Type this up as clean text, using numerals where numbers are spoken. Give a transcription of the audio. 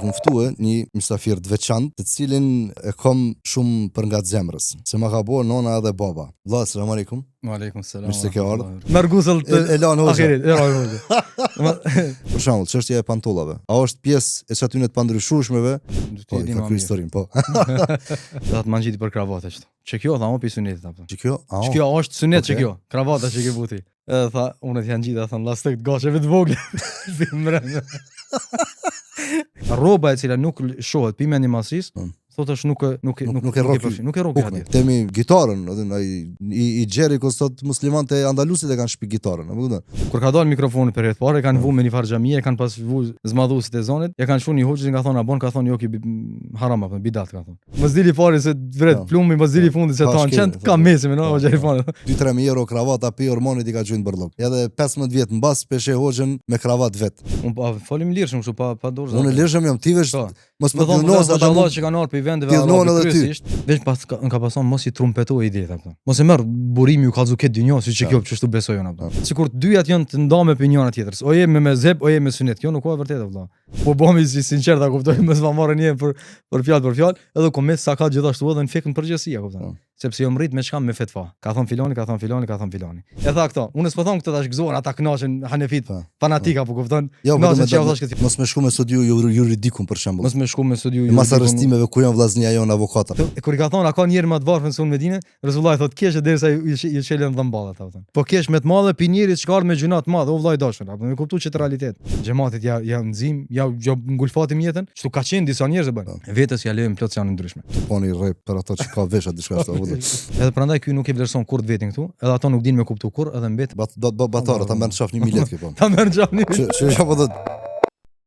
E kom ftue një mysafir të veçantë, të cilin e kom shumë për nga zemrës, se ma ka bo nona edhe baba. Vlla, selam aleikum. Wa aleikum selam. Mirë se ke ardhur. Merr gusëll të E, e lan hoxha. ahirit, e lan hoxha. Për shembull, çështja e pantollave. A është pjesë e qatyne të pandryshueshmeve? Po, Ti i di ka ma kry mirë. historinë, po. Do të mangjiti për kravatë ashtu. Që kjo tha, o pi sunetit apo. Që kjo, a Që kjo është sunet që Okej. kjo, kravata që ke buti. Edhe tha, unë të janë gjitha, thënë, lastek të gasheve të vogla. Pi mrena. Rroba e cila nuk l- shohet pi mendjemadhësisë, Mm. thotë është nuk e- nuk Nuk- nuk nuk e rroki përfshin, nuk e rroki Hukme. hadith. Temi gitarën, edhe ai i, i Jericho sot muslimanët e Andalusit e kanë shpi gitarën, apo kupton? Kur ka dalë mikrofoni për herë të parë, e Mm. kanë vu me një farë xhamie, e kanë pas vu zmadhuesit e zonit, e kanë shku një hoxhë që ka thonë a bon, ka thonë jo ki bi- haram apo bidat ka thonë. Mos dili fare se vret Po. plumbi, mos dili fundi se Pa tan shkelje, qend ka po. mesi me no Po, hoxha i po. fare. 2-3 euro kravata pi Ormanit i ka gjujnë bërllok. Edhe 15 vjet mbas peshe hoxhën me kravat vet. Unë pa folim lirshëm kështu pa pa dorë. Unë lirshëm jam ti vesh Po. mos Më po thonë, të ata ata hoxhallah që kanë ardhur prej vendeve t'i dhënon arabe edhe ty. kryesisht, veç pas ka, ka pason mos i trumpetu idetë apo. Mos e merr burimi ju kallzu këtë dynjë siç e Po. kjo çështu besoj unë apo. Sikur të dyjat janë të ndame për njëra tjetrës. O je me mezheb, o je me sunet. Kjo nuk ka e vërtetë vëlla. Po bëhemi si sinqert ta kuptoj, mos ma marrën një për për fjalë për fjalë, edhe ku mes sa ka gjithashtu edhe në fikën përgjithësi, a kupton. Po. Sepse jom rrit me çka me fetva. Ka thon filoni, ka thon filoni, ka thon filoni. E tha këto, unë s'po thon këtë tash gëzohen ata kënaqen hanefit, Po. fanatika, po kupton. Jo, po Kënaqen do që ja me thash këtë. mos me shku me studiu jur, juridikun për shembull. Mos me shku me studiu Mas juridikun. arrestimeve ku janë vllaznia jonë avokata. E kur i ka thonë, a ka njerë më të varfën se unë në Medinë, Resulullah thot kesh derisa i, i, i çelën dhëmballat, apo. Po kesh me të madhe pi njerit që ka ardhur me gjynah të madhe, o vllai dashur, apo me kuptu që të realitet. Xhematit ja ja nxim, ja ja ngulfatim jetën, kështu ka qenë disa njerëz e bëjnë. Vetës ja lejmë plot janë ndryshme. Poni rrep për ato që ka vesha diçka ashtu, apo kupton? Edhe prandaj ky nuk e vlerëson kurrë vetin këtu, edhe ato nuk dinë me kuptu kurrë, edhe mbet Bat do do batarë, ta merr në qafë 1000 lekë po. ta merr xhani. Që që që po do.